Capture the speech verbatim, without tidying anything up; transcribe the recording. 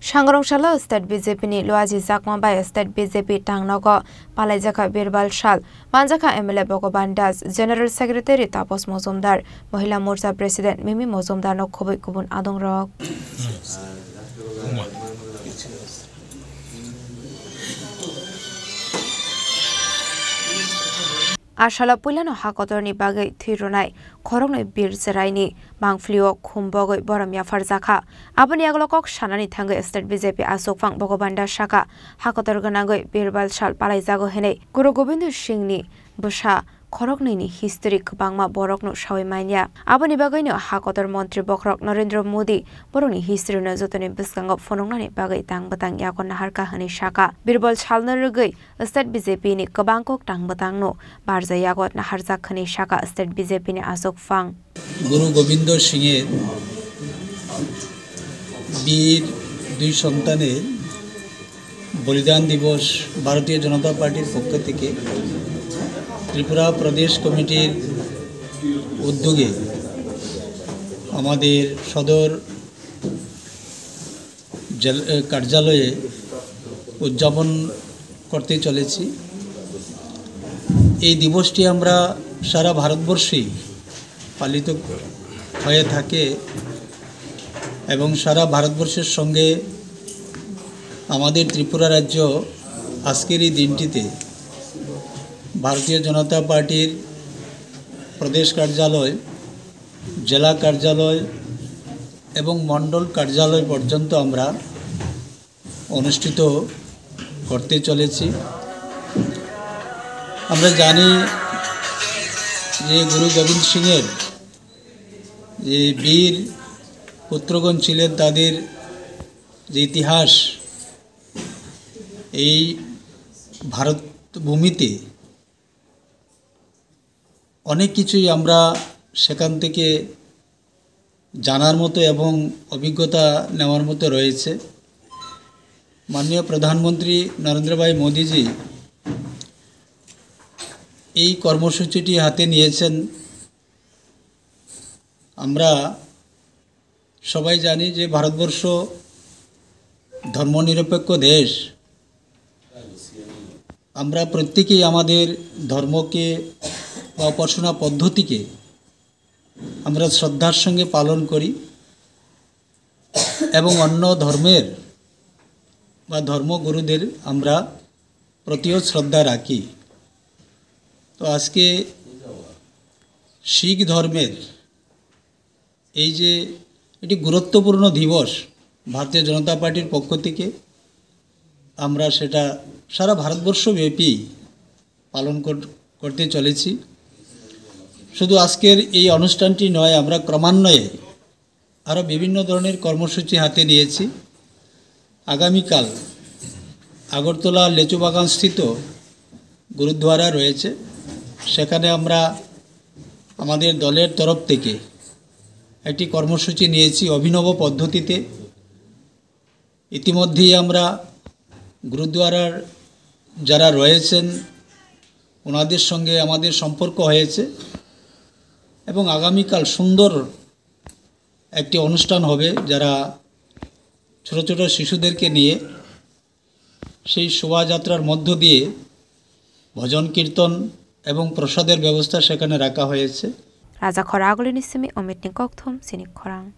Sangrong salo State B J P ni Luaji Chakma bai State B J P tangnogo palaijakha Birbal Sal, manjakha M L A Bhogoban Das, General Secretary Tapos Mojumdar, Mohila Morcha President Mimi Mojumdar no khobwi kubun adongrok. A salo puilano ha kotorni bagwi thwi rwnai khoroknwi bir chwraini mangphlio khum bogwi borom yapharjakha. Aboni yagulo kok sanani thangwi State B J P achukphang Bhogoban Das sakha, ha kotor gwnangwi Birbal Sal palaijago hinwi. Guru Gobindo Singhni bwsa khoroknwini history kwbangma borokno sawi manya. Aboni bagwino ha kotor montri bokhorok Narendra Modi borokni history no jotoni bwskango phunuknani bagwi tang bwtang yago naharkha hinwi sakha. Birbal Salno rwgwi State B J P ni kwbang kok tang bwtangno barja yago naharjak hinwi sakha State B J P ni achukphang. Guru গোবিন্দ সিংয়ের বীর দুই সন্তানের বলিদান দিবস ভারতীয় জনতা পার্টির পক্ষ থেকে ত্রিপুরা প্রদেশ কমিটির উদ্যোগে আমাদের সদর জেল-, এ, কার্যালয়ে উদযাপন করতে চলেছি। এই দিবসটি আমরা সারা ভারতবর্ষেই পালিত হয়ে থাকে এবং সারা ভারতবর্ষের সঙ্গে আমাদের ত্রিপুরা রাজ্য আজকের এই দিনটিতে ভারতীয় জনতা পার্টির প্রদেশ কার্যালয়, জেলা কার্যালয় এবং মণ্ডল কার্যালয় পর্যন্ত আমরা অনুষ্ঠিত করতে চলেছি। আমরা জানি যে গুরু গোবিন্দ সিংয়ের যে বীর পুত্রগণ ছিলেন, তাদের যে ইতিহাস এই ভারত ভূমিতে অনেক কিছুই আমরা সেখান থেকে জানার মতো এবং অভিজ্ঞতা নেওয়ার মতো রয়েছে। মাননীয় প্রধানমন্ত্রী নরেন্দ্র ভাই মোদীজি এই কর্মসূচিটি হাতে নিয়েছেন। আমরা সবাই জানি যে ভারতবর্ষ ধর্মনিরপেক্ষ দেশ। আমরা প্রত্যেকেই আমাদের ধর্মকে বা উপাসনা পদ্ধতিকে আমরা শ্রদ্ধার সঙ্গে পালন করি এবং অন্য ধর্মের বা ধর্মগুরুদের আমরা প্রতিও শ্রদ্ধা রাখি। তো আজকে শিখ ধর্মের এই যে একটি গুরুত্বপূর্ণ দিবস, ভারতীয় জনতা পার্টির পক্ষ থেকে আমরা সেটা সারা ভারতবর্ষব্যাপী পালন কর-, করতে চলেছি। শুধু আজকের এই অনুষ্ঠানটি নয়, আমরা ক্রমান্বয়ে আরও বিভিন্ন ধরনের কর্মসূচি হাতে নিয়েছি। আগামীকাল আগরতলা লেচুবাগানস্থিত গুরুদ্বারা রয়েছে, সেখানে আমরা আমাদের দলের তরফ থেকে একটি কর্মসূচি নিয়েছি অভিনব পদ্ধতিতে। ইতিমধ্যেই আমরা গুরুদ্বারার যারা রয়েছেন, ওনাদের সঙ্গে আমাদের সম্পর্ক হয়েছে এবং আগামীকাল সুন্দর একটি অনুষ্ঠান হবে, যারা ছোট ছোট শিশুদেরকে নিয়ে সেই শোভাযাত্রার মধ্য দিয়ে ভজন কীর্তন এবং প্রসাদের ব্যবস্থা সেখানে রাখা হয়েছে। Raja Khoragulini simi Omitni kokthum chini khorang.